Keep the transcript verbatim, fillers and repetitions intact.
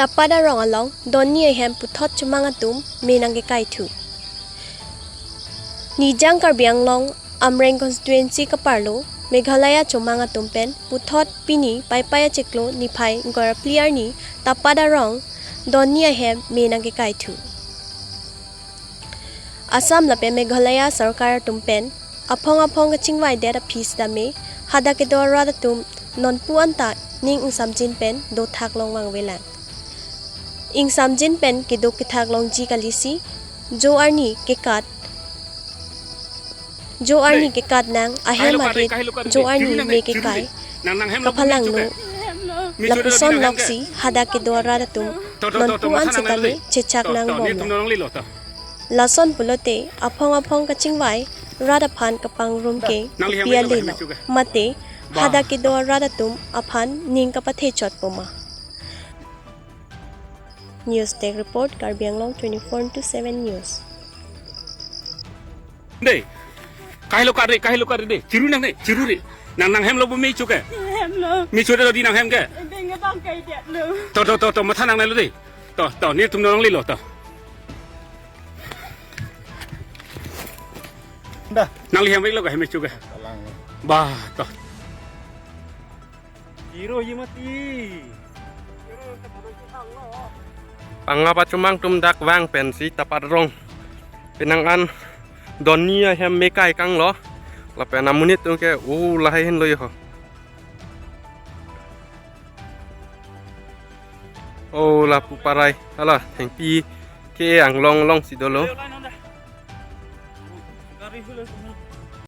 Tapat arong along donni ahem puthot chomang atum me nangkekai thu. Nijang Karbi Anglong Amreng constituency kaparlo Meghalaya chomang atum pen puthot pini Paipai achiklo niphai ingkoi ra phli arni Tapat arong donni ahem me nangkekai thu. Assam lapen Meghalaya sorkar atum pen aphong aphong kachingvaidet aphi sitame hadak kedo arat atum nonpu anta ning ingsamjin pen dothak long vangvelang. Ingsamjin pen kedo kethak longji kalisi jo arni kekat, jo arni kekat nang ahem arit jo arni me kekai kaphalanglo. Lapuson loksi hadak kedo arat atum nonpu an sitame chechak nangbomlo. Lason pulote aphong aphong kachingvai rat aphan kapangrum ke kopi alelo, mate hadak kedo arat atum aphan ning kapathe chotpo ma. News Desk Report, Karbi Anglong twenty-four into seven News. Dei. Kahelo kare, kahelo kare dei. Chiru nang dei, chiru dei. Nang nanghem lo bo me chu ke? Hemlo. Me chu dei lo di nanghem ke? Ding abang kai det lo. To, to, to, to, matha nangnelo dei. To, to, netum nanglelo to. Dah. Nangli hem lo ka hem me chu ke? Alang. Bah, to. Chiru ye mati. Pangap achomang atum dak vang pensi Tapat arong penang an donni ahem me kaikanglo. Lapen amonit atum ke u lahai henlo yo. O lapu parai, hala thengpi ke anglong alongsi dolo.